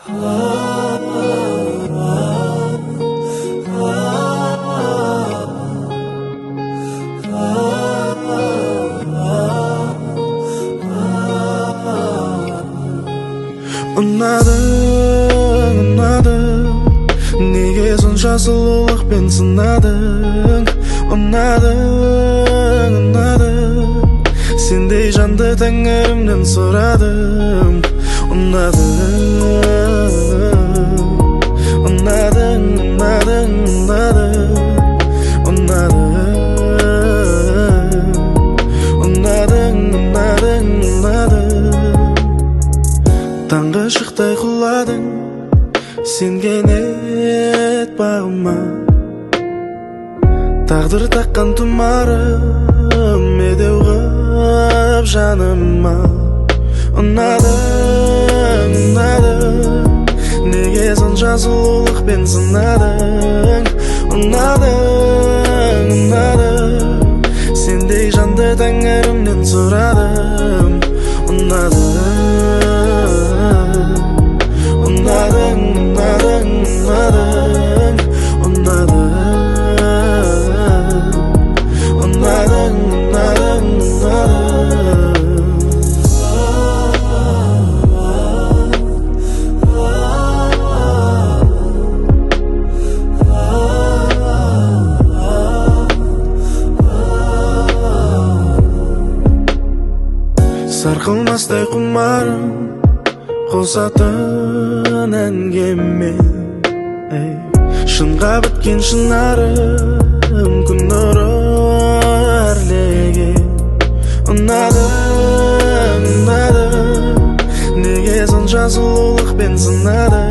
Ұнадың, ұнадың, неге сонша сұлулықпен сынадың? Ұнадың, ұнадың, сендей жанды тәңірімнен сұрадым. Ұнадың, ұнадың, ұнадың, ұнадың, ұнадың, ұнадың, ұнадың, ұнадың. Таңғы шықтай құладың сен кенет бағыма, тағдыр таққан тұмарым медеу ғып жаныма. Ұнадың, ұнадың, неге сонша сұлулықпен сынадың? Ұнадың, ұнадың, сендей жанды тәңірімнен сұрадым. Ұнадың, ұнадың, ұнадың, ұнадың, ұнадың, ұнадың, ұнадың, ұнадың. Сарқылмастай құмарым қосатын әнге мен, ей, шынға біткен шынарым, күн нұры әрлеген. Ұнадың, ұнадың, неге сонша сұлулықпен сынадың?